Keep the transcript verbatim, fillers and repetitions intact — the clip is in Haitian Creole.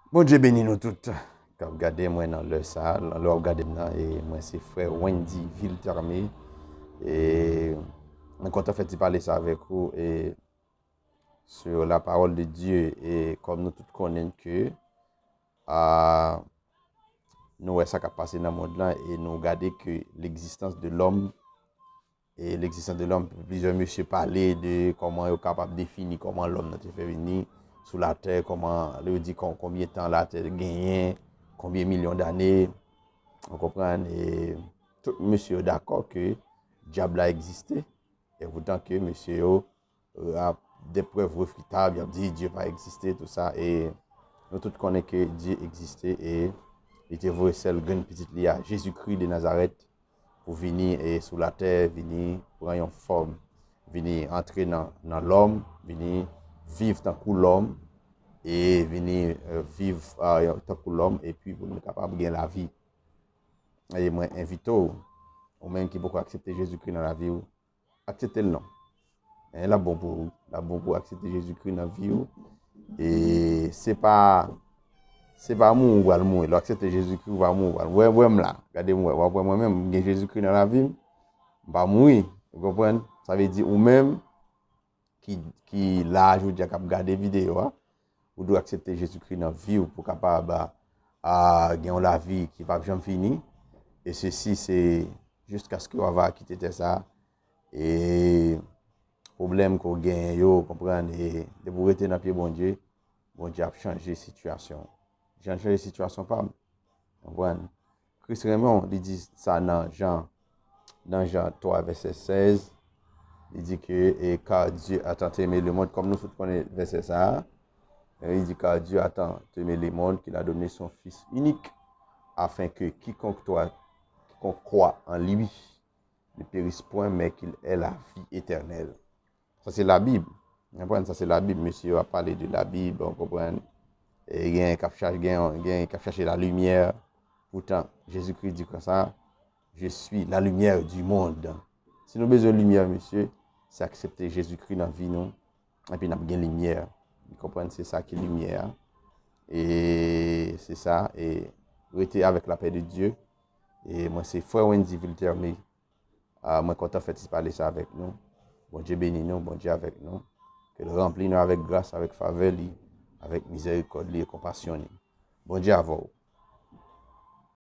Bondye beni nou tout k ap gade mwen nan lè sa a, nan lè w ap gade m nan, e mwen se frè Wendy Viltermé, e mwen kontan fè ti pale sa avèk ou, e sur la parole de Dieu, e kòm nou tout konnen ke, a, nou wè sa k ap pase nan mond lan, e nou gade ke l'existence de l'homme, e l'existence de l'homme, plizyè mesye pale de kòman yo kapab defini kòman lòm nan te fè vini sou latè, kòman yo di kon-, konbyen tan latè genyen, konbyen milyon dane, ou konprann, e tout mesye yo dakò ke dyab la egziste, e poutan ke mesye yo, euh, ap, de prèv refitab, y ap di Dye pa egziste, tou sa, e nou tout konnen ke Dye egziste, e li te voye sèl grenn pitit li a, Jezikri de Nazarèt, pou vini, e sou latè, vini pran yon fòm, vini antre nan, nan lòm, vini viv tankou lòm, e vini, euh, viv, euh, tankou lòm, epi pou nou kapab gen lavi. E mwen envite w, ou menm ki poko aksepte Jezikri nan lavi w, aksepte l non. E l ap bon pou ou. L ap bon pou w aksepte Jezikri nan vi w. E se pa, se pa mouri ou pral mouri. Lè w aksepte Jezikri, ou pa mouri ou pral mouri. Wè, wè m la. Gade m wè. W ap wè mwen menm, m gen Jezikri nan lavi m. M pa mouri. Ou konprann? Sa vle di ou menm ki, ki la jodi a k ap gade videyo a, ou dwe aksepte Jezikri nan vi w pou w kapab, a, a, gen yon lavi ki p ap janm fini. E sesi, se jiskaske w ava kite tè sa a. E pwoblèm ke w genyen yo, konprann, e depi w rete nan pye Bondye, Bondye ap chanje sitiyasyon w. Jan l chanje sitiyasyon pa m. Konprann? Kris renmen w, li di sa nan Jan, nan Jan twa, vèsè sèz. Li di ke, e, car Dieu a tant aimé le monde, kòm nou tout konnen vèsè sa a, li di, car Dieu a tant aimé le monde qu'il a donné son Fils unique, afin que quiconque croit, quiconque croit en lui ne périsse point, mais qu'il ait la vie éternelle. Sa se Labib. Ou konprann? Sa se Labib. Mesye yo ap pale de Labib, ou konprann? E gen k ap chache, gen, gen k ap chache la limyè. Poutan, Jezikri di konsa, je suis la lumière du monde. Si nou bezwen limyè, mesye, se aksepte Jezikri nan vi nou, epi n ap gen limyè. Ou konprann? Se sa ki limyè a. E se sa, e rete avèk lapè de Dye. E mwen se frè Wendy Viltermé. A, mwen kontan fè ti pale sa avèk nou. Bondye beni nou, Bondye avèk nou. Ke l ranpli nou avèk gras, avèk favè li, avèk mizerikòd li e konpasyon li. Bondye avè w.